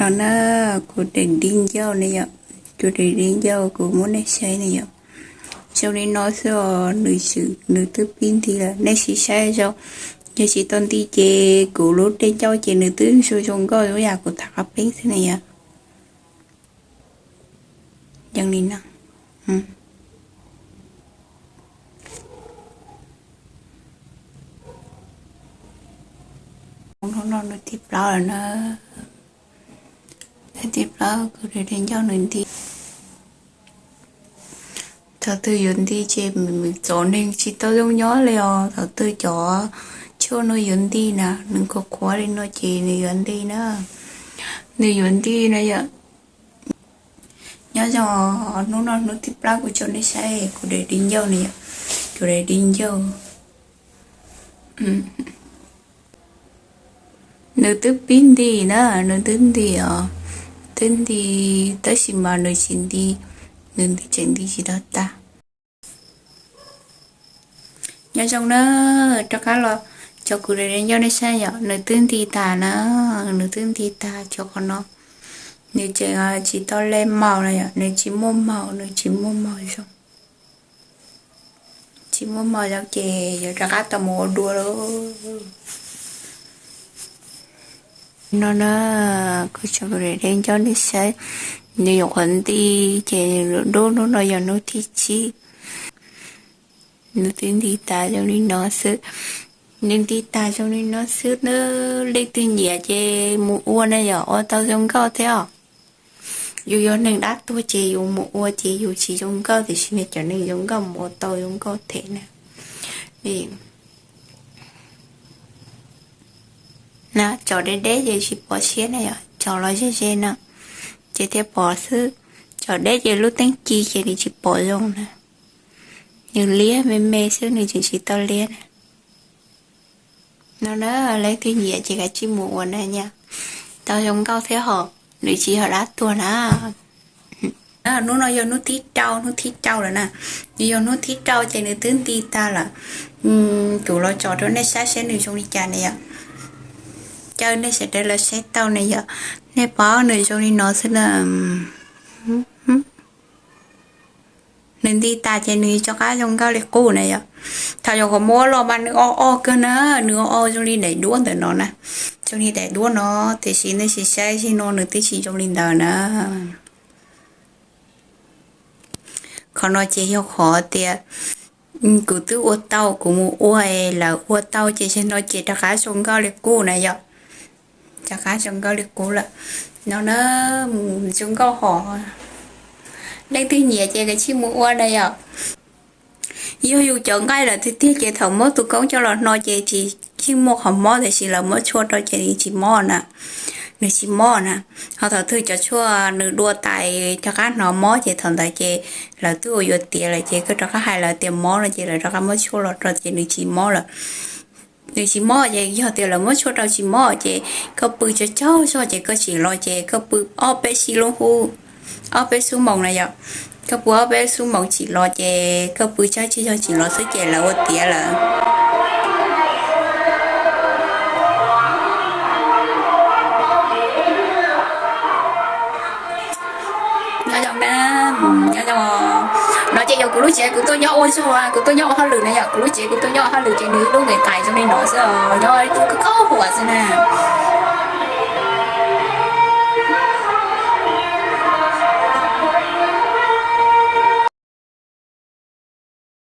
No na, kuv daim di ncauj ne yom, kuv daim di ncauj kuv muab nej saib ne yom. Zoo li no xwb os, nws twb pib nti lawm, nej sim saib zoo. Yog tsis tau nti ces kuv lub dej ncauj ces nws twb zoo zoo nkauj zoo yam kuv tham qab peeb xwb ne yom. Zoo li no. Hnub no hnub thib plaub lawm na. Hnub thib plaub kuv daim di ncauj nws nti. Thaum twg yuav nti ces txom neeg tsis tau zoo nyob li os. Thaum twg cov tshuaj no yuav nti na, nws qhuav qhuav li no ces nws yuav nti na. Nws yuav nti na yom. Nyob zoo, hnub no hnub thib plaub kuv tso nej saib kuv daim di ncauj ne yom. Kuv daim di ncauj nws twb pib nti na, nws twb nti os, twb nti, tab sis mas nws tsis nti, nws nti tseem nti tsis tau tag. Nyob zoo na, rov qab los tso kuv daim di ncauj nej saib yom, nws twb nti tas na, nws twb nti tas cov qhov no. Nws tseem tsis tau le maus na yom, nws tsis muaj maus, nws tsis muaj maus zoo. Tsis muaj maus zoo ces yuav rov qab tau mus ua dua lauj. No na, kuv tso kuv daim di ncauj nej saib, nws yuav qhuav nti ces nws dub. Hnub no yog hnub thib tsib, nws twb nti tas zoo li no xwb. Nws nti tas zoo li no xwb na, leej twg nyiam ces mus ua na yom, ua tau zoo nkauj thiab os. Yus yog neeg dab tuag ces yus mus ua ces yus tsis zoo nkauj, tiam sis mas cov neeg zoo nkauj mus ua tau zoo nkauj thiab na. Na, tsom deb deb ces tsis pom siab na yom, tsom los ze ze no ces thiaj pom xwb. Tsom deb ces lub teeb ci ces nws tsis pom zoo na. Nws liab me me xwb, nws tseem tsis tau liab na. No na, leej twg nyiam ces kav tsij mus ua na nyab, tau zoo nkauj thiab hos, nws tsis yog dab tuag na. Hnub no yog hnub thib rau, hnub thib rau lawm na. Nws yog hnub thib rau ces nws twb nti tag lawm. Kuv los tsom rau nej saib saib nws zoo li cas ne yom. Caw nej sawv daws los saib tau ne yom. Nej pom nws zoo li no xwb na. Nws nti tas ces nws rov qab zoo nkauj li qub na yom. Thaum yus qhov muab los mas nws o o kawg na, nws o o zoo li daim duab ntawm no na, zoo li daim duab no, tiam sis nej sim saib zim no nws twb tsis zoo li ntawd na. Qhov no ces yog qhov tias kuv twb ua tau, kuv mus ua, lawv ua tau ces zim no ces rov qab zoo nkauj li qub na yom. Rov qab zoo nkauj li qub lawm. No na, zoo nkauj hos. Leej twg nyiam ces kav tsij mus ua na yom. Yog yus cov nqaij lawm tiag tiag ces thaum muab tus koob coj los hno ces tsis yeej muaj qhov mob, tiam sis lawv muab tshuaj rau ces nws tsis mob na. Nws tsis mob na. Ho thaum twg cov tshuaj nws dua tas rov qab hnov mob ces thaum ntawd ces lawv twb ua yuav tiav lawm ces koj rov qab hais lawv tias mob no ces lawv rov qab muab tshuaj los rau ces nws tsis mob lawm. Nws tsis mob ces yog tias lawv muab tshuaj rau tsis mob ces koj pw tsaug tsaug zog ces koj tsim los ces koj pw ob peb sib lub hub, ob peb xuab moos na yom. Koj pw ob peb xuab moos tsim los ces koj pw tsaug tsaug zog tsim los xwb ces lawv ua tiav lawm. Nyob zoo na, nyob zoo. No ces yog kuv lub tsev kuv tuaj nyob ua zog, kuv tuaj nyob ua hauj lwm na yom, kuv lub tsev kuv tuaj nyob ua hauj lwm ces nws lub nqis qais zoo li no xwb os, nyob ib tug khaub huam xwb na.